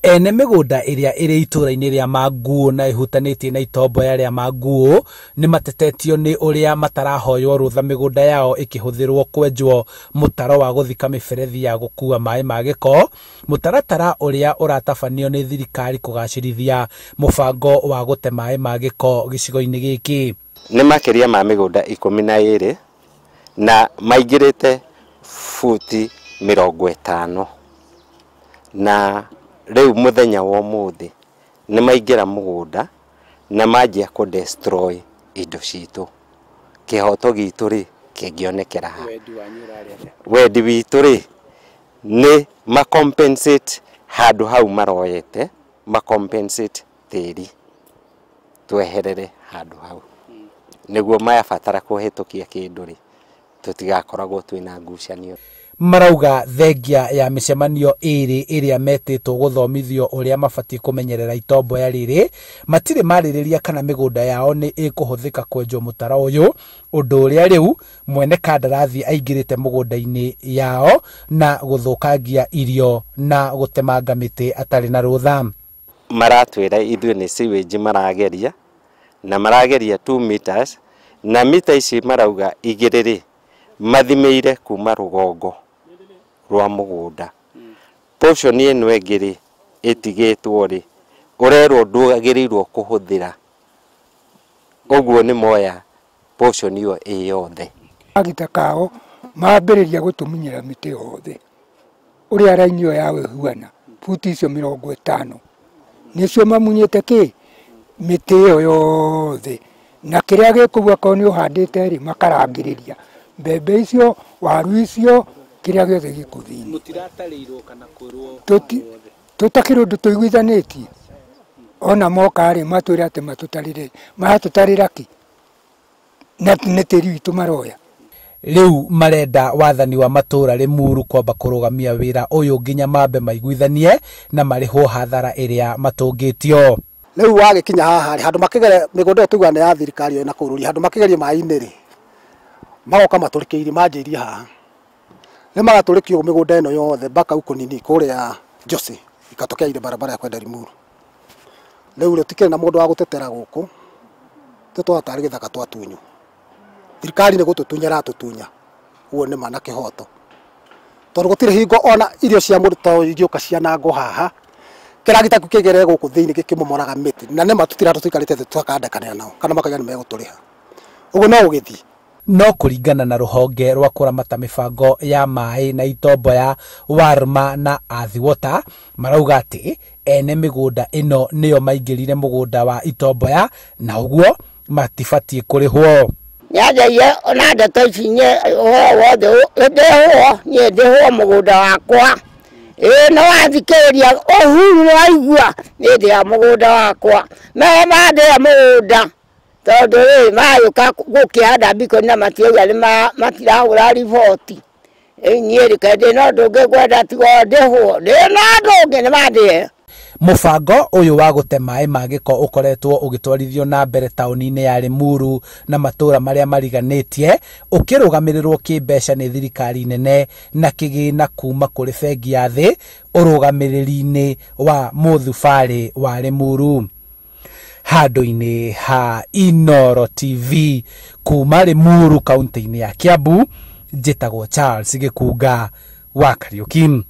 Ene mĩgũnda ĩrĩa ĩrĩ itũũra-inĩ rĩa Manguũ na ĩhutanĩtie na itomboya rĩa Manguũ nĩ matetetio nĩ ũrĩa matarahoywo rũtha mĩgũnda yao ĩkĩhũthĩrwo kwenjwo mũtaro wa gũthika mĩberethi ya gũkua maĩ ma gĩko, mũtaratara ũrĩa ũratabanio nĩ thirikari kũgacĩrithia mũbango wa gũte maĩ ma gĩko gĩcigo-inĩ gĩkĩ. Nĩ makĩria ma mĩgũnda 12 na maingĩrĩte futi 50 na rĩu mũthenya wa ũmũthĩ nĩ maingĩra mũgũnda na manjia kũ destroy indo citũ. Kĩhoto gitũ rĩ kĩngĩonekera ha? Wendi witũ rĩ nĩ ma compensate handũ hau maroyete, ma compensate tĩri tweherere handũ hau nĩguo mayabatara kũhĩtũkia kĩndũ rĩ tũtigakoragwo twĩna ngucanio. Marauga thengia ya mĩcemanio ĩrĩ ĩrĩa metĩtwo gũthomithio ũrĩa mabatiĩ kũmenyerera itomboya rĩrĩ, matirĩ marĩrĩria kana mĩgũnda yao nĩ ĩkũhũthĩka kwenjwo mũtaro ũyũ, ũndũ ũrĩa rĩu mwene kandarathi aingĩrĩte mũgũnda-inĩ yao na gũthũkangia irio na gũtemanga mĩtĩ atarĩ na rũtha. Maratwĩra ithuĩ nĩ sewage marageria na marageria 2 meters na mita ici marauga igĩrĩ rĩ mathimĩire kuma rũgongo rwa mũgũnda. Portion ĩno ĩngĩ rĩ ĩtigĩtwo rĩ ũrerwo ndwagĩrĩirwo kũhũthĩra, ũguo nĩ moya portion ĩyo ĩ yothe. Agita kao mambĩrĩria gũtũmunyĩra mĩtĩ yothe ũrĩa raini ĩyo yao ĩhuana futi icio 50 nĩcio mamunyĩte kĩ mĩtĩ ĩyo yothe, na kĩrĩa gĩkũu akorwo nĩ ũhandĩte rĩ makarangĩrĩria mbembe icio, waru icio, kĩrĩa gĩothe gĩkũthĩinĩ. Mũtiratarĩirwo kana kwĩrwo Tũtakĩrĩ ũndũ tũiguithanĩtie. Ona moka rĩ matwĩre atĩ matũtarĩre, maratũtarĩra kĩ? Na nĩ tĩri witũ maroya. Rĩu marenda wathani wa matũra Limuru kwamba kũrũgamia wĩra ũyũ nginya mambe maiguithanie na marĩhwo hathara ĩrĩa matũngĩtio. Rĩu wagĩkinya haha rĩ, handũ makĩgere mĩgũnda ĩyo tũiguaga nĩ ya thirikari ĩyo na kũu rũriĩ, handũ makĩgerie maĩ-inĩ rĩ, magoka matũrĩkĩirie manjĩirie haha. Rĩu magatũrĩkio mĩgũnda ĩno yothe mpaka huko nini kũrĩa Jose ikatokea ile barabara ya kwenda Limuru. Rĩu rĩ tikĩrĩ na mũndũ wa gũtetera gũkũ, tũtwara tarĩ gĩthaka twatunywo. Thirikari nĩ gũtũtunya ĩratũtunya, ũguo nĩ ma na kĩhoto. Tondũ gũtirĩ hingo ona irio cia mũndũ to ingĩũka cianangwo haha, kĩragita kĩu kĩgerere gũkũ thĩinĩ gĩkĩmomoraga mĩtĩ, na nĩma tũtira tũikarĩte thĩ tũkaandekanĩra nao kana makauga nĩ megũtũrĩha. Ũguo no ũgĩthiĩ. No kũringana na rũhonge rwa kũramata mĩbango ya maĩ na itomboya Warma na Athi Water, marauga atĩ ene mĩgũnda ĩno nĩo maingĩrire mũgũnda wa itomboya na ũguo matibatiĩ kũrĩhwo. Nĩanjaire ona ndeto ici niĩ ũhoro wothe ndĩhwo, niĩ ndĩhwo mũgũnda wakwa. Ĩĩ no wathikĩrĩria Uhuru nĩwaigua niĩ ndĩ ya mũgũnda wakwa. Meho mandĩa mũgũnda tondũ rĩ magĩũka gũkĩhanda mbikoni na matirauga nĩ matirahũra riboti. Rĩu niĩ rĩ kaĩ ndĩ na ũndũ ũngĩ ngwenda tiga o ndĩhwo, ndĩ na ũndũ ũngĩ nĩ mandĩe. Mũbango ũyũ wa gũte maĩ ma gĩko ũkoretwo ũgĩtwarithio na mbere taũni-inĩ ya Limuru na matũũra marĩa mariganĩtie, ũkĩrũgamĩrĩrwo kĩmbeca nĩ thirikari nene na kĩgĩna kuma kũrĩ bengi ya thĩ ũrũgamĩrĩri-inĩ wa mũthubarĩ wa Limuru. Handũ-inĩ ha Inooro TV kuma Limuru kaunti-inĩ ya Kiambu, njĩtagwo Charles Gĩkunga wa Kariũki.